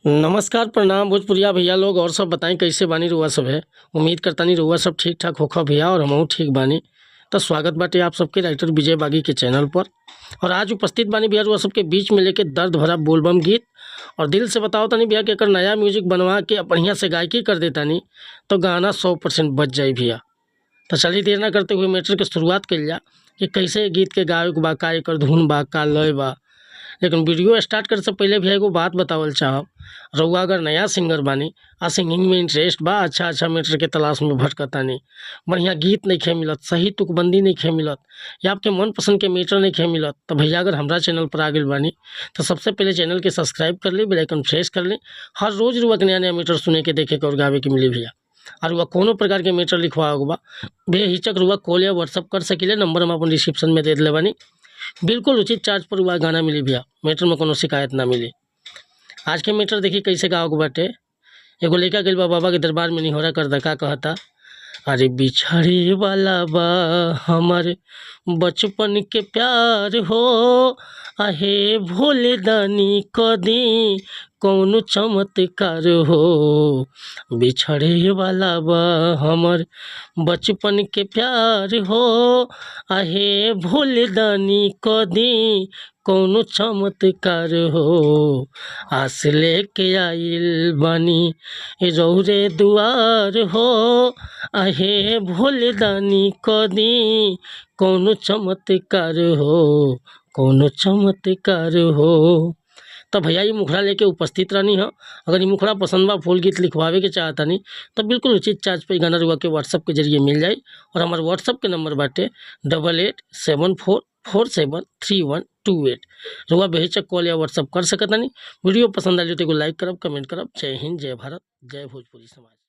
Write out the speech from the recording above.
नमस्कार, प्रणाम भोजपुरिया भैया लोग। और सब बताई, कैसे बानी रुआ सब है? उम्मीद करतानी रुआ सब ठीक ठाक होखा भैया और हमहू ठीक बानी। तो स्वागत बाटे आप सबके राइटर विजय बागी के चैनल पर। और आज उपस्थित बानी भैया रुआ सबके बीच में लेके दर्द भरा बोलबम गीत। और दिल से बताओ तनी भैया कि अगर नया म्यूजिक बनवा के बढ़िया से गायकी कर देतानी तो गाना 100% बच जाई भैया। तो चलिए, देर ना करते हुए मैटर के शुरुआत कइल जा कि कैसे गीत के गायक बा, का एकर धुन बा, का लय बा। लेकिन वीडियो स्टार्ट करे से पहले भी एगो बात बतावल चाहब। रउआ अगर नया सिंगर बानी आ सिंगिंग में इंटरेस्ट बा, अच्छा अच्छा मैटर के तलाश में भटकतानी, बढ़िया गीत नइखे मिलत, सही तुकबंदी नइखे मिलत या आपके मनपसंद के मैटर नइखे मिलत, तो भैया अगर हमरा चैनल पर आ गइल बानी तो सबसे पहले चैनल के सब्सक्राइब कर ली, बेल आइकन प्रेस कर ली। हर रोज़ रुआ के नया नया मैटर सुने के, देखे के और गावे के मिली भैया। और रुआ कोनो प्रकार के मैटर लिखवावे के बा, बेहिचक रुआ कॉल या व्हाट्सअप कर सकीले। नंबर हम अपन डिस्क्रिप्शन में दे दिले बानी। बिल्कुल उचित चार्ज पर रुआ गाना मिली भैया, मैटर में कोनो शिकायत ना मिली। आज के मैटर देखी कैसे गावे के बाटे। एगो लइका गइल बा बाबा के दरबार में, निहोरा कर का कहता, अरे बिछड़े वाला बा हमर बचपन के प्यार हो, आहे भोले दानी कदी कौनो चमत्कार हो। बिछड़े वाला बा हमर बचपन के प्यार हो, आहे भोले दानी कदी कौनो चमत्कार हो। आस लेके आइल बानी रौरे दुआर हो, आहे भोले दानी कदी कौनो चमत्कार हो, कौनो चमत्कार हो। तो भैया, ये मुखड़ा लेके उपस्थित रहनी हो। अगर ये मुखड़ा पसंद बा, फुल गीत लिखवावे के चाहतानी, तो बिल्कुल उचित चार्ज पे गाना रुआ के व्हाट्सअप के जरिए मिल जाई। और हमारे व्हाट्सअप के नंबर बाटे 8874473128। रुआ बेहिचक कॉल या व्हाट्सअप कर सकतानी। वीडियो पसंद आइल तो एगो लाइक करब, कमेंट करब। जय हिंद, जय भारत, जय भोजपुरी समाज।